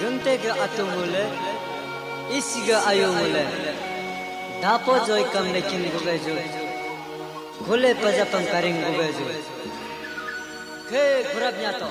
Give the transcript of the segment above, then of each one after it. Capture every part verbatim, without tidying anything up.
Tengte ke atu ngule, isi ke ayu ngule, dapo joi kam lekin gube ju, gule pajapang karing gube ju, ke gurap nyato.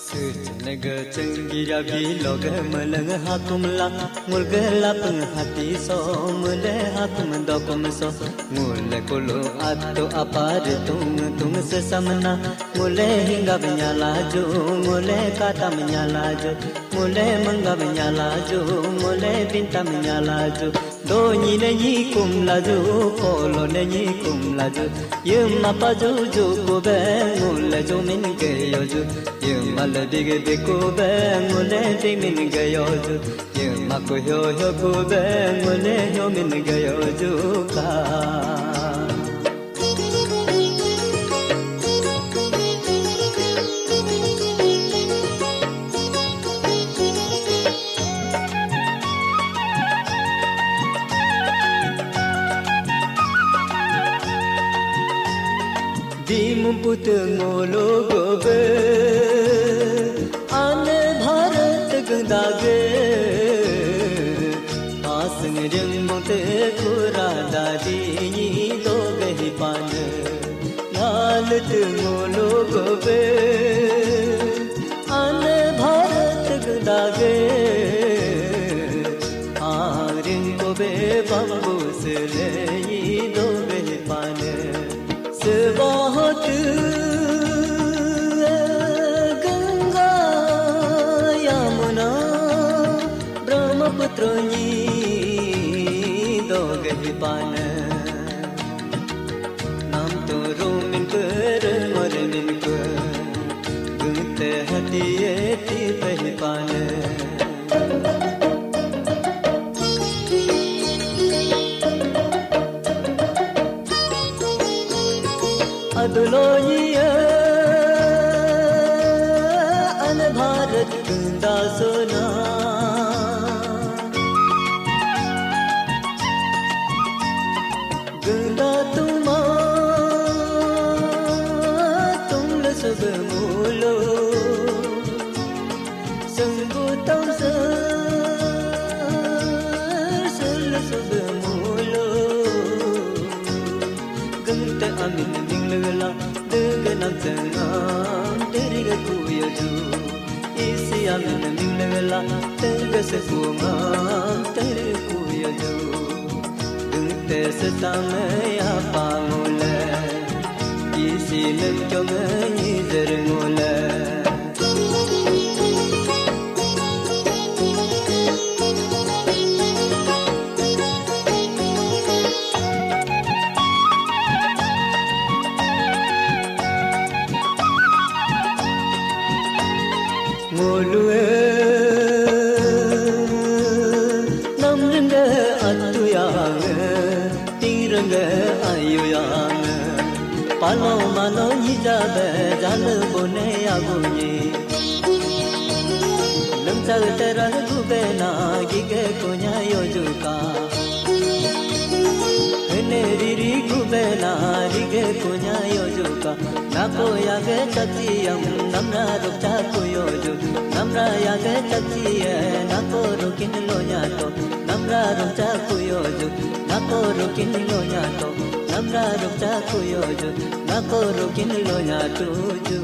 Sirchenege chengira bi loge meleng hakum la, ngulge lapeng hati so, mule hakum dokum so, ngule kulu atu apar tung tung sesamna, ngule hinggap nyalaju, ngule katam nyalaju, ngule menggap nyalaju, ngule bintam nyalaju. Donyi ne nyikum laju, polo ne nyikum laju. Yema paju ju kube ngule jumin geyoju. Yema le bigi bikube ngule bimin geyoju. Yema kuhyo hyo kube ngule hyomin geyoju ka. Dimumput ngolo gobe, ane Bharat gdage, aseng ring mongte kura dadi ni doge hipane. Lalit ngolo gobe, ane Bharat gdage, aring gobe bambu sele dobe pane. Sebahot Ganga Yamuna Brahmaputra ni doge pane. Nam tu rumin per, moremin per, gungte hati eti pehipane. Aduloiya an Bharat gunda sona. Gunda tuma tumle sub mulo, sanggu tam sar sar sub mulo. Gungte amin minglagla, dege nam sangam, teriga kuya ju. Isi amin minglagla, tege se kuma, teriga kuya ju. Dungte setame apa ngule, isi lengkong nyider ngule. Ngolue namrenge atuyange, tingrenge ayuyange, palo malo nyijabe jale bone agunyi. Lemchal terang gubena gige kunya yojuka. Hene riri gubena rige kunya yojuka. Nako yage chachi yam namra rukcha kuyoju. Namra yage chachi ye nako rukin lo nyato. Namra rukcha kuyoju. Nako rukin lo nyato. Namra rukcha kuyoju. Nako rukin lo nyato ju.